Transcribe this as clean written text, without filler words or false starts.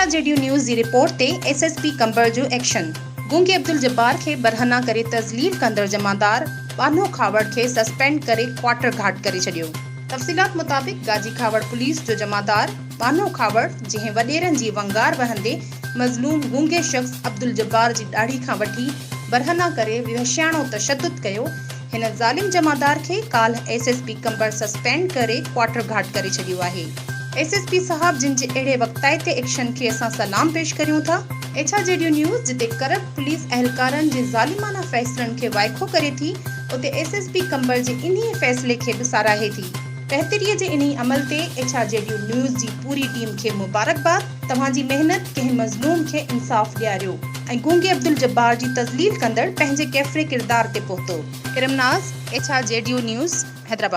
R G D news جي report تي S S P Qambar جو ايڪشن، گونگي عبدالجبار کي برهنا ڪري تذليل ڪندڙ جمعدار ٻانهو کهاوڙ کي سسپينڊ ڪري ڪوارٽر گهاٽ ڪري ڇڏيو. تفصيلات مطابق گاجي کهاوڙ پوليس جو جمعدار ٻانهو کهاوڙ جنهن وڏيرن جي ونگار وهندي مظلوم گونگي شخص عبدالجبار جي ڏاڙهي کان وٺي برهنا ڪري وحشياڻو تشدد ڪيو، هن ظالم جمعدار کي ڪالهه S S P Qambar suspend ڪري ڪوارٽر گهاٽ ڪري ڇڏيو آهي. ايس ايس پي صاحب جن جي اهڙي وقتائتي ايڪشن کي اسان سلام پيش ڪريون ٿا. H R G D news جتي ڪرپٽ پوليس اهلڪارن جي ظالمانه فيصلن کي وائکو ڪري ٿي اتي ايس ايس پي قمبر جي انهي فيصلي کي به ساراهي ٿي. بهتري جي انهي عمل تي H R G D news جي پوري ٽيم کي مبارڪباد. توهان جي محنت ڪنهن مظلوم کي انصاف ڏياريو ۽ گونگي عبدالجبار جي تذليل ڪندڙ پنهنجي ڪيفري ڪردار تي پهتو. Iram Naz, H R G D news, Hyderabad.